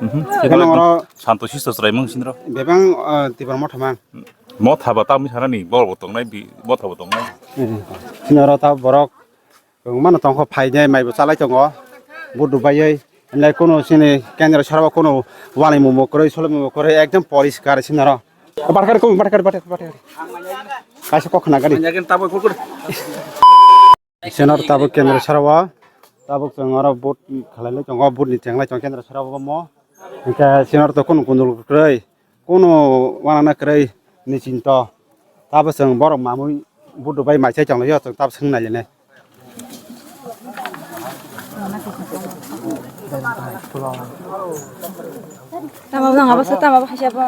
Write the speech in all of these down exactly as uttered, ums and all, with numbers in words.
Mhm. Ekheno oro Santo Sisto chwraimung sinro. Bebang, ah, Tipra Motha mang. Motha ba tamni sanani, borok bo tongnai, bi, motha bo tongnai. Eh, sinoro ta borok kwbangma no tongkho, phainai, maibo chalai tongo. Vote rwbaiwi. Hwnlai kunu sini kendra sara o kunu walai mumo kwrwi, solai mumo kwrwi, ekdom poriskar sinoro. Barkar kung, barkar, barkar, barkar. Kaisa kok khna gari. Sinor tabuk kendra sara o, tabuk chwng oro vote khalai lai tongo, vote ni chenglai tongo kendra sara o mo. Hwnkhe sinor to kunu kunu kwrwi, kunu wanana kwrwi ni chinto. Tabuk chwng borok mamui vote rwbai mai chai tonglaio, chwng tabuk swng nai le nai. Tama bo nang abo sa, tama bo hasia bo.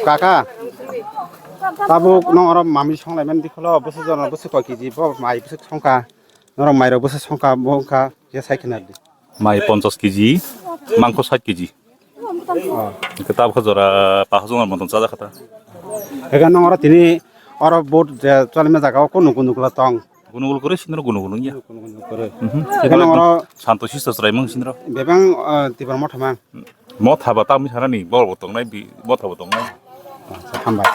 Kaka, tabuk nong oro mami songlai mani dikholo, bwswk jona bwswk koi kiji bo mai bwswk songkha, norok mairok bwswk songkha bo wngkha, ya sai khna di. Mai ponchas kiji, mangkho sait kiji. Oh. Hwnkhe tabukha jora pakhajwng motom chajak kha ta. Ega nong oro tini oro vote je chalima jaga o kunu kunu kula tong. Gunu gulu kwrwi sinro gunu gulu ya. Kunu kunu kwrwi. Mhm. Ega nong oro Santo Sisto chwraimung sinro. Bebang, ah, Tipra Motha mang. Motha ba tamni sanani borok bo tongnai, bi, motha bo tongnai. Acha, hambai.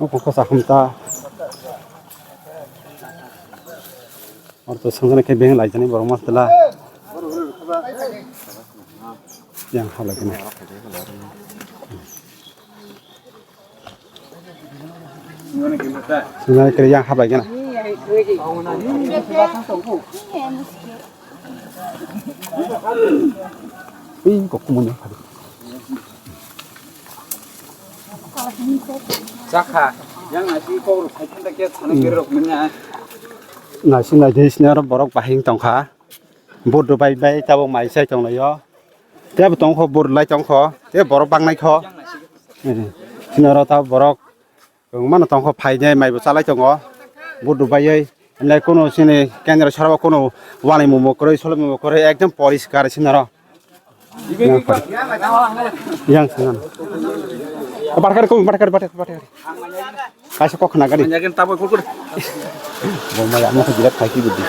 Opo kosa hamta. Orto songkhe khe beng lai jani borok mas tela. Yang halai kena. Songkhe khe yang halai kena. Ui, kok kumuni. Chakha, yang nasi kok ruk khai thanda khe thana khe rok manya. Nasi nai dei sini oro borok bahing tongkha. Vote rwbai bai tabuk mai sai tonglaio. Tebo tongkho, vote rwlai tongkho. Tei borok bangnai kho. Eh, sini oro tabuk borok kwbangma no tongkho, phainai maibo chalai tongo. Vote rwbaiwi. Hwnlai kunu sini kendra sara o kunu walai mumo kwrwi, solai mumo kwrwi, ekdom poriskar sini oro. Yang pari. Yang singan. Barkar ko, barkar, barkar, barkar. Kaisa kok khna gari. Manjakin tabuk kukur. Bomai amo ko jirat khai ki budi.